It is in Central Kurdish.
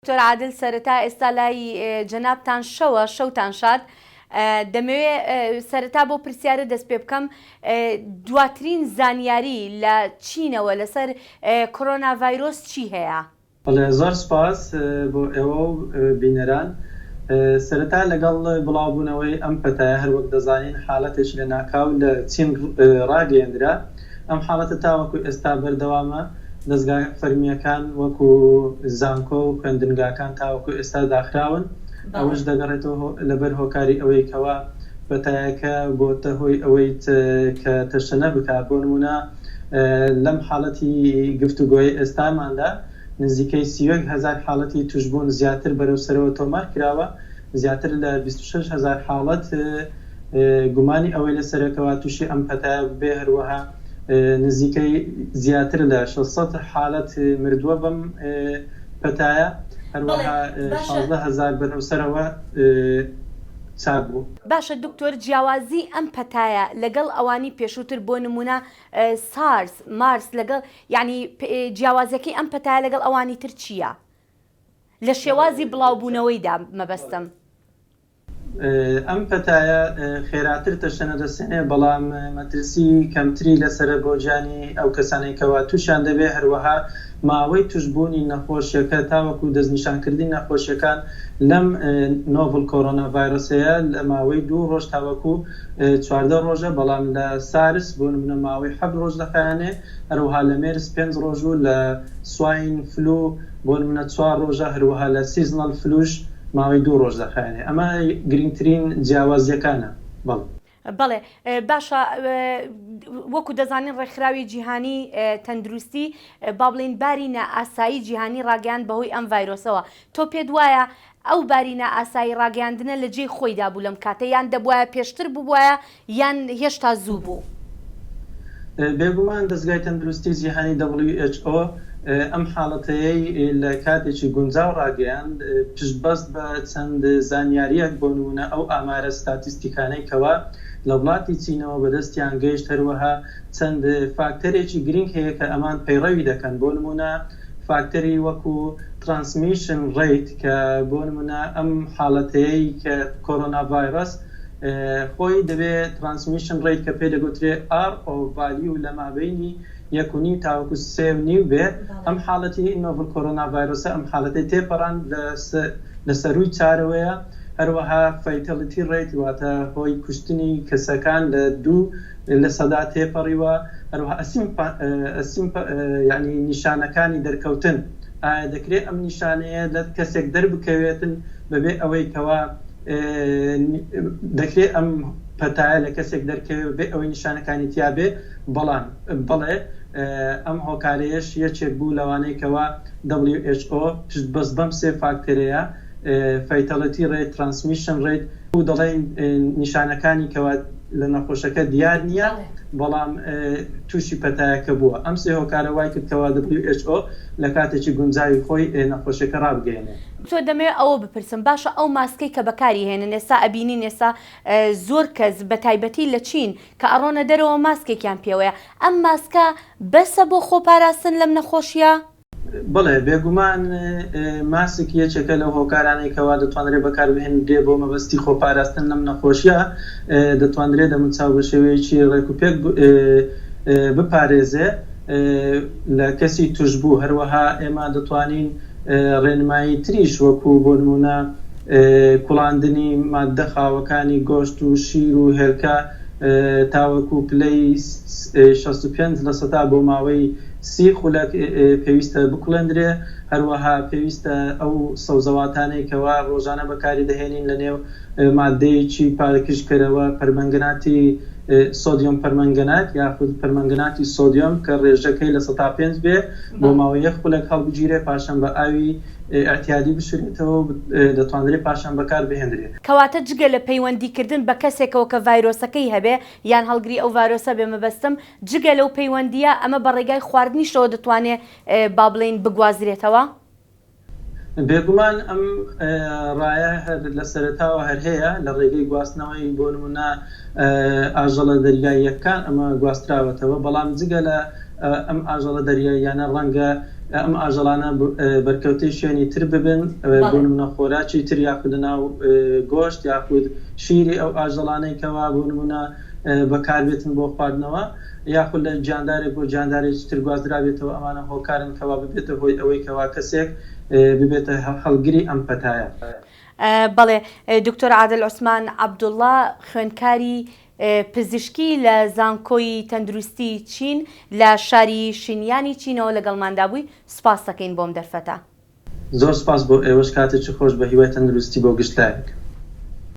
دکتۆر عادل سەرەتا ئێستا لای جەنابتان شەوە شەوتان شاد دەمەوێ سەرەتا بۆ پرسیارە دەست پێ بکەم دواترین زانیاری لە چینەوە لەسەر کۆرۆنا ڤایرۆس چی هەیە؟ بەڵێ زۆر سوپاس بۆ ئێوە و بینەران. سەرەتا لەگەڵ بڵاوبوونەوەی ئەم پەتایە هەروەک دەزانین حالەتێکی لەناکاو لە چین ڕاگەیەندرا، ئەم حاڵەتە تاوەکو ئێستا بەردەوامە، دەزگا فەرمییەکان وەکو زانکۆ و خوێندنگاکان تاوەکو ئێستا داخراون، ئەوەش دەگەڕێتەوە لەبەر هۆکاری ئەوەی کەوا پەتایەکە بۆتە هۆی ئەوەی کە تەشەنە بکات، بۆ نموونە لەم حاڵەتی گفتوگۆیەی ئێستاماندا نزیکەی 31 هەزار حاڵەتی توشبوون زیاتر بەرەو سەرەوە تۆمار کراوە، زیاتر لە 26 هەزار حاڵەت گومانی ئەوەی لەسەرە کەوا توشی ئەم پەتایە ببێ، هەروەها نزیکەی زیاتر لە 600 حالەت مردووە بەم پەتایە، هەروەها 16 هەزار بەرەو سەرەوە چاک بوو. باشە دکتۆر جیاوازی ئەم پەتایە لەگەڵ ئەوانی پێشووتر بۆ نموونە سارس، مارس لەگەڵ یانی جیاوازیەکەی ئەم پەتایە لەگەڵ ئەوانی تر چییە؟ لە شێوازی بڵاوبوونەوەیدا مەبەستم. ئەم پەتایە خێراتر تەشەنە دەسێنێ، بەڵام مەترسی کەمتری لەسەرە بۆ گیانی ئەو کەسانەی کەوا تووشیان دەبێ، هەروەها ماوەی تووشبوونی نەخۆشیەکە تاوەکو دەستنیشانکردنی نەخۆشیەکان لەم novel کۆرۆنا ڤایرۆسەیە لە ماوەی دوو ڕۆژ تاوەکو 14 ڕۆژە، بەڵام لە سارس بۆ نمونە ماوەی حەفت ڕۆژ دەخایەنێ، هەروەها لە مێرس پێنج ڕۆژ و لە swine flu بۆ نمونە چوار ڕۆژە، هەروەها لە seasonal flu ش ماوەی دوو ڕۆژ دەخایەنێ. ئەمە گرنگترین جیاوازییەکانە. بەڵێ. بەڵێ باشە وەکو دەزانین ڕێکخراوی جیهانی تەندروستی با بڵێین باری نائاسایی جیهانی ڕاگەیاند بەهۆی ئەم ڤایرۆسەوە تۆ پێت وایە ئەو باری نائاسایی ڕاگەیاندنە لە جێی خۆیدا بوو لەم کاتە یان دەبوایە پێشتر ببوایە یان هێشتا زوو بوو؟ بێگومان دەزگای تەندروستی جیهانی who ئەم حاڵەتەیەی لە کاتێکی گونجاو ڕاگەیاند، پشتبەست بە چەند زانیارییەک بۆ نموونە ئەو ئامارە ستاتیستیکانەی کەوا لە وڵاتی چینەوە بەدەستیان گەیشت، هەروەها چەند فاکتەرێکی گرنگ هەیە کە ئەمان پەیڕەوی دەکەن بۆ نموونە فاکتەری وەکو Transmission Rate کە بۆ نموونە ئەم حاڵەتەیەی کە کۆرۆنا ڤایرەس خۆی دەبێ Transmission Rate کە پێی دەگوترێ RO Value لە مابەینی یەک و نیو تاوەکو سێ و نیو بێ ئەم حاڵەتی novel کۆرۆنا ڤایرۆسە ئەم حاڵەتەی تێپەڕاند لە لە سەرووی چارەوەیە هەروەها Fatality Rate واتە هۆی کوشتنی کەسەکان لە دوو لە سەدا تێپەڕیوە هەروەها ئەسیم یانی نیشانەکانی دەرکەوتن ئایا دەکرێ ئەم نیشانەیە لە کەسێک دەربکەوێتن بەبێ ئەوەی کەوا دەکرێ ئەم پەتایە لە کەسێک دەرکەوێ بەبێ ئەوەی نیشانەکانی تیابێ بەڵام بەڵێ ئەم هۆکارەیەش یەکێک بوو لەوانەی کەوا who پشت بەست بەم سێ فاکتەرەیە Fatality Rate، Transmission Rate و دەڵێین نیشانەکانی کەوا لە نەخۆشەکە دیار نییە بەڵام تووشی پەتایەکە بووە. ئەم سێ هۆکارە وای کرد کەوا who لە کاتێکی گونجاوی خۆی نەخۆشیەکە ڕابگەیەنێ. دکتۆر دەمەوێت ئەوە بپرسم باشە ئەو ماسکەی کە بەکاری هێنن ئێستا ئەبینین ئێستا زۆر کەس بەتایبەتی لە چین کە ئەڕۆنە دەرەوە ماسکێکیان پێوەیە ئەم ماسکە بەسە بۆ خۆپاراستن لەم نەخۆشیە؟ بەڵێ بێگومان ماسک یەکێکە لەو هۆکارانەی کەوا دەتوانرێت بەکاربهێنرێت بۆ مەبەستی خۆپاراستن لەم نەخۆشیە، دەتوانرێت دەموچاو بە شێوەیەکی ڕێکوپێک بپارێزێ لە کەسی توشبوو، هەروەها ئێمە دەتوانین ڕێنمایی تریش وەکو بۆ نموونە کوڵاندنی ماددە خاوەکانی گۆشت و شیر و هێلکە تاوەکو پلەی 65 لەسەدا بۆ ماوەی 30 خولەک پێویستە بکوڵێندرێ، هەروەها پێویستە ئەو سەوزەواتانەی کەوا ڕۆژانە بەکاری دەهێنین لەنێو ماددەیەکی پاکژکەرەوە پەرمەنگەناتی سۆدیۆم پەرمەنگەنات یاخود پەرمەنگەناتی سۆدیۆم کە ڕێژەکەی 5% بێ بۆ ماوەی یەک خولەک هەڵبگیرێ پاشان بە ئاوی ئیعتیادی بشورێتەوە و دەتوانرێ پاشان بەکار بهێندرێ. کەواتە جگە لە پەیوەندی کردن بە کەسێکەوە کە ڤایرۆسەکەی هەبێ یان هەڵگری ئەو ڤارۆسە بێ مەبەستم جگە لەو پەیوەندییە ئەمە بە ڕێگای خواردنیشەوە دەتوانێ با بڵێین بگوازرێتەوە؟ بێگومان ئەم ڕایە هەر لە سەرەتاوە هەر هەیە، لە ڕێگەی گواستنەوەی بۆ نموونە ئاژەڵە دەریاییەکان ئەمە گواستراوەتەوە، بەڵام جگە لە ئەم ئاژەڵە دەریاییانە ڕەنگە. ئەم ئاژەڵانە بەرکەوتەی شوێنی تر ببن، بۆ نمونە خۆراکی تر یاخود لەناو گۆشت یاخود شیری ئەو ئاژەڵانەی کەوا بۆ نمونە بەکاربێتن بۆ خواردنەوە یاخود لە گیاندارێک بۆ گیاندارێکی تر گوازرابێتەوە ئەمانە هۆکارن کەوا ببێتە هۆی ئەوەی کەوا کەسێک ببێتە هەڵگری ئەم پەتایە. بەڵێ دکتۆر عادل عوسمان عەبدوڵا خوێندکاری پزیشکی لە زانکۆی تەندروستی چین لە شاری شینیانی چینەوە لەگەڵماندا بووی، سوپاست دەکەین بۆم دەرفەتە. زۆر سوپاس بۆ ئێوەش کاتێکی خۆش بە هیوای تەندروستی بۆ گشت لایەک.